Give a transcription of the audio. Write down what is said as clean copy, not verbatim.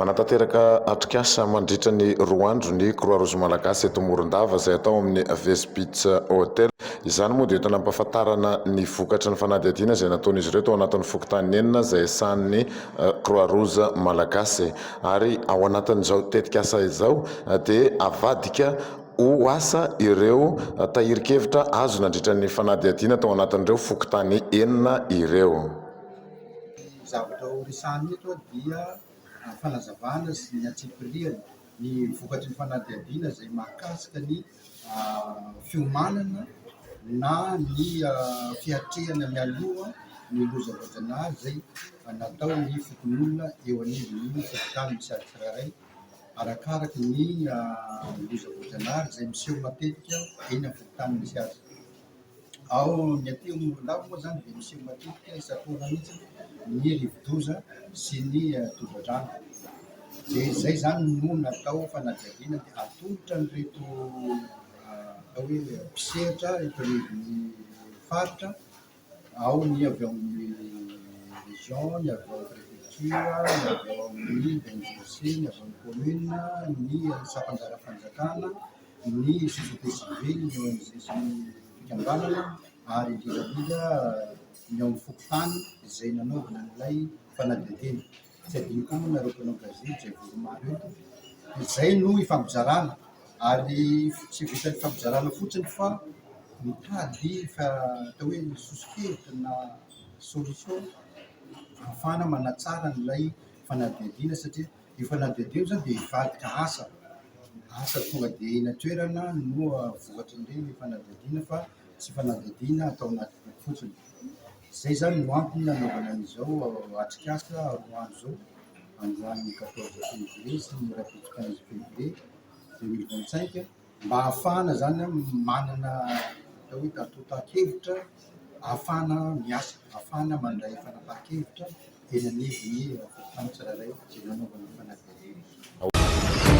Manatanteraka atrikasa mandritra ny roa andro ny Croix Rouge Malagasy eto Morondava izay atao amin'ny Vez Beach Hotel. Izany moa dia entina ampahafantarana ny vokatry ny fanadihadiana izay nataon'izy ireo tao anatin'ny fokontany enina izay sahanin'ny Croix Rouge Malagasy. Ary ao anatin'izao tetikasa izao dia avadika ho asa ireo tahirin-kevitra azo nandritra ny fanadihadiana tao anatin'ireo fokontany enina ireo. Ny zavatra ho resahina eto dia fanazavana sy ny antsipiriany ny vokatry ny fanadihadiana izay mahakasika ny fiomanana na ny fiatrehana mialoha ny loza voajanahary izay nataon'ny fokonolona eo anivon'ny fokontany misy azy tsirairay arakaraky ny loza voajanahary izay miseho matetika eny amin'ny fokontany misy azy. Ao ny aty Morondava moa izany dia miseho matetika isan-taona mihitsy ny rivodoza sy ny tondra-drano. Dia izay izany no natao fanadihadiana dia atolotra an'ireto atao hoe mpisehatra eto anivon'ny faritra, ao ny avy ao amin'ny région, ny avy ao préfecture, ny avy ao amin'ny BNGRC, ny avy ao amin'ny commune, ny sampan-draharaham-panjakana. ny société civile, ny ONG sy ny fikambanana ary indrindra indrindra ny ao amin'ny fokontany izay nanaovana an'ilay fanadihadiana. Tsy adino koa moa nareo mpanao gazety izay vory maro eto. Izay no ifampizarana ary tsy vitan'ny fifampizarana fotsiny fa mitady atao hoe soso-kevitra na solution ahafahana manatsara an'ilay fanadihadiana satria Io fanadihadiana io izany dia hivadika asa, asa tonga dia eny an-toerana no vokatrin'ireny fanadihadiana fa tsy fanadihadiana atao anaty boky fotsiny. Izay izany no antony nanaovana an'izao atrikasa roa andro izao, androany quatorze février sy ny rahampitso quinze février 2025 mba ahafahana izany manana atao hoe antontan-kevitra ahafahana miasa, ahafahana mandray fanapahan-kevitra. Eny anivon'ny fokontany tsirairay izay nanaovana fanadihadiana.